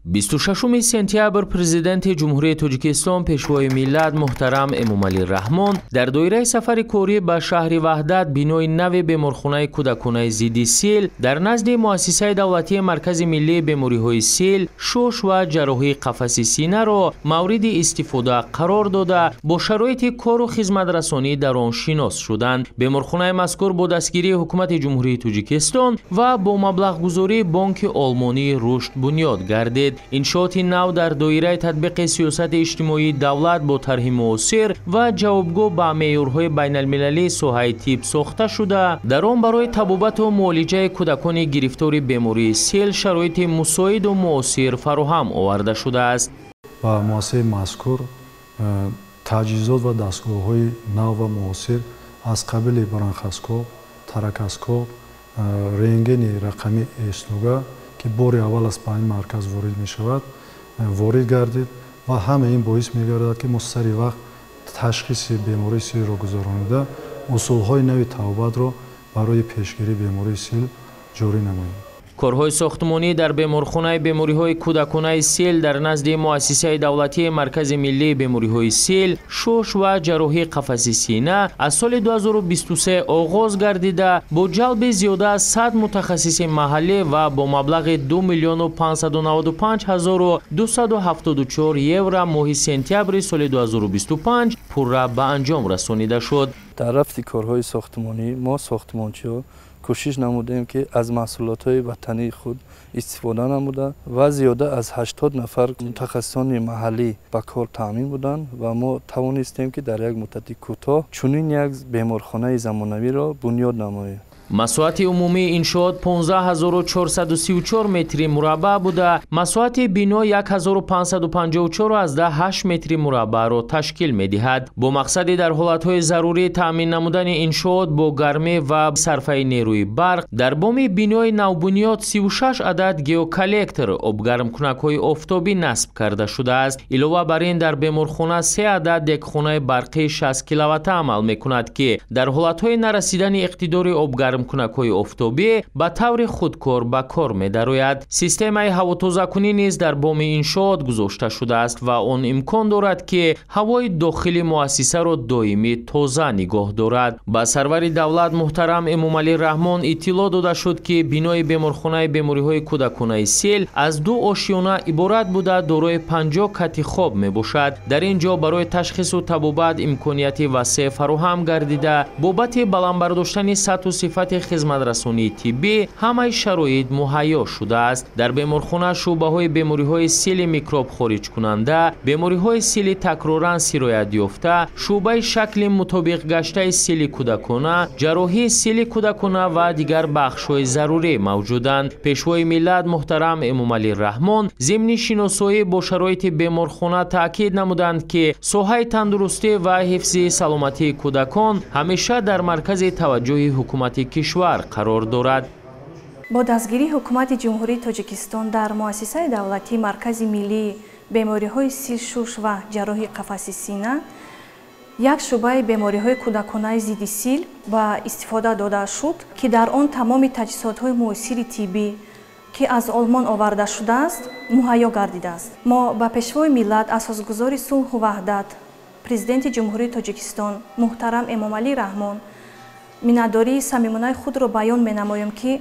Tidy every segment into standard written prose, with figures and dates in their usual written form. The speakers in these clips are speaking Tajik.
26 сентябр Президенти Ҷумҳурии Тоҷикистон, Пешвои миллат муҳтарам Эмомалӣ Раҳмон дар доираи сафари корӣ ба шаҳри Ваҳдат бинои нави беморхонаи кӯдаконаи зидди сил дар назди Муассисаи давлатии Маркази миллии бемориҳои сил, шуш ва ҷарроҳии қафаси синаро мавриди истифода қарор дода, бо шароити кору хизматрасонӣ дар он шинос шуданд. Беморхонаи мазкур бо дастгирии Ҳукумати Ҷумҳурии Тоҷикистон ва бо маблағгузории Бонки Олмонии Рушд бунёд гардид. Иншооти нав дар доираи татбиқи сиёсати иҷтимоии давлат бо тарҳи муосир ва ҷавобгӯ ба меъёрҳои байналмилалии соҳаи тиб сохта шуда, дар он барои табобату муолиҷаи кӯдакони гирифтори бемории сил шароити мусоиду муосир фароҳам оварда шудааст. Ба муассисаи мазкур таҷҳизот ва дастгоҳҳои нав ва муосир аз қабили бронхоскоп, торакоскоп, рентгени рақами эснуга, ки бори аввал аст ба ин марказ ворид мешавад, ворид гардид ва ҳама ин боис мегардад, ки мо сари вақт ташхиси бемории силро гузаронида, усулҳои нави табобатро барои пешгирии бемории сил ҷорӣ намоем. Корҳои сохтмонӣ дар беморхонаи бемориҳои кӯдаконаи сил дар назди Муассисаи давлатии Маркази миллии бемориҳои сил, шуш ва ҷарроҳии қафаси сина аз соли 2023 оғоз гардида, бо ҷалби зиёда аз 100 мутахассиси маҳаллӣ ва бо маблағи 2 595 274 евро моҳи сентябри соли 2025 пурра ба анҷом расонида шуд. Дар рафти корҳои сохтмонӣ мо сохтмончиҳо кӯшиш намудем, ки аз маҳсулотҳои ватании худ истифода намуда ва зиёда аз 80 нафар мутахассисони маҳаллӣ ба кор таъмин буданд ва мо тавонистем, ки дар як муддати кӯтоҳ чунин як беморхонаи замонавиро бунёд намоем. Масоҳати умумии иншоот 15434 метри мураббаъ буда, масоҳати бино 1554,8 метри мураббаъро ташкил медиҳад. Бо мақсади дар ҳолатҳои зарурӣ таъмин намудани иншоот бо гармӣ ва сарфаи нерӯи барқ дар боми бинои навбунёд 36 адад геоколлектор обгармкунакҳои офтобӣ насб карда шудааст. Илова бар ин, дар беморхона се адад дегхонаи барқии 60 киловатта амал мекунад, ки дар ҳолатҳои нарасидани иқтидори обгармкунакҳои офтобӣ ба таври худкор ба кор медарояд. Системаи ҳавотозакунӣ низ дар боми иншоот гузошта шудааст ва он имкон дорад, ки ҳавои дохили муассисаро доимӣ тоза нигоҳ дорад. Ба сарвари давлат муҳтарам Эмомалӣ Раҳмон иттилоъ дода шуд, ки бинои беморхонаи бемориҳои кӯдаконаи сил аз ду ошёна иборат буда, дорои 50 кати хоб мебошад. Дар ин ҷо барои ташхису табобат имконияти васеъ фароҳам гардида, бобати баланд бардоштани сатҳу сифати хизматрасонии тиббӣ ҳамаи шароит муҳайё шудааст. Дар беморхона шӯъбаҳои бемориҳои сили микроб хориҷкунанда, бемориҳои сили такроран сироятёфта, шӯъбаи шакли мутобиқгаштаи сили кӯдакона, ҷарроҳии сили кӯдакона ва дигар бахшҳои зарурӣ мавҷуданд. Пешвои миллат муҳтарам Эмомалӣ Раҳмон зимни шиносоӣ бо шароити беморхона таъкид намуданд, ки соҳаи тандурустӣ ва ҳифзи саломатии кӯдакон ҳамеша дар маркази таваҷҷӯҳи ҳукумати кишвар қарор дорад. Бо дастгирии Ҳукумати Ҷумҳурии Тоҷикистон дар Муассисаи давлатии Маркази миллии бемориҳои сил, шуш ва ҷарроҳии қафаси сина як шӯъбаи бемориҳои кӯдаконаи зидди сил ба истифода дода шуд, ки дар он тамоми таҷҳизотҳои муосири тиббӣ, ки аз Олмон оварда шудааст, муҳайё гардидааст. Мо ба Пешвои миллат, асосгузори сулҳу ваҳдат, Президенти Ҷумҳурии Тоҷикистон муҳтарам Эмомалӣ Раҳмон миннатдории самимонаи худро баён менамоем, ки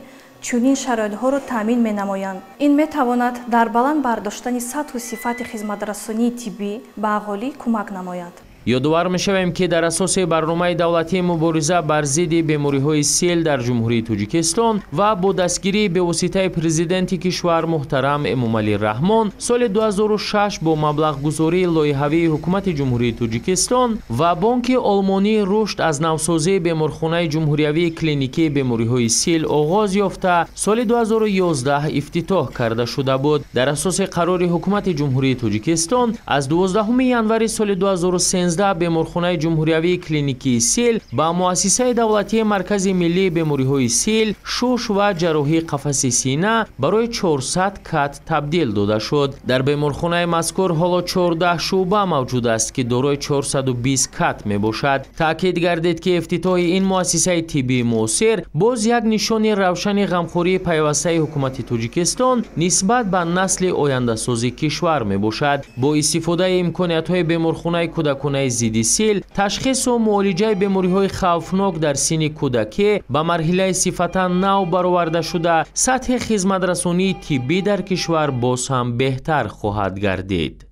чунин шароитҳоро таъмин менамоянд. Ин метавонад дар баланд бардоштани сатҳу сифати хизматрасонии тиббӣ ба аҳолӣ кӯмак намояд. Ёдовар мешавем, ки дар асоси барномаи давлатии мубориза бар зидди бемориҳои сил дар Ҷумҳурии Тоҷикистон ва бо дастгирии бевоситаи Президенти кишвар муҳтарам Эмомалӣ Раҳмон соли 2006 бо маблағгузории лоиҳавии Ҳукумати Ҷумҳурии Тоҷикистон ва Бонки Олмонии Рушд аз навсозии беморхонаи ҷумҳуриявии клиникии бемориҳои сил оғоз ёфта, соли 2011 ифтитоҳ карда шуда буд. Дар асоси қарори Ҳукумати Ҷумҳурии Тоҷикистон аз 12 январи соли 2013 19 беморхонаи ҷумҳуриявии клиникии сил ба муассисаи давлатии Маркази миллии бемориҳои сил, шуш ва ҷарроҳии қафаси сина барои 400 кат табдил дода шуд. Дар беморхонаи мазкур ҳоло 14 шӯъба мавҷуд аст, ки дорои 420 кат мебошад. Таъкид гардид, ки ифтитоҳи ин муассисаи тиббии муосир боз як нишони равшани ғамхории пайвастаи ҳукумати Тоҷикистон нисбат ба насли ояндасози кишвар мебошад. Бо истифодаи имкониятҳои беморхонаи кӯдаконаи зидди сил, ташхису муолиҷаи бемориҳои хавфнок дар синни кӯдакӣ ба марҳилаи сифатан нав бароварда шуда, сатҳи хизматрасонии тиббӣ дар кишвар боз ҳам беҳтар хоҳад гардид.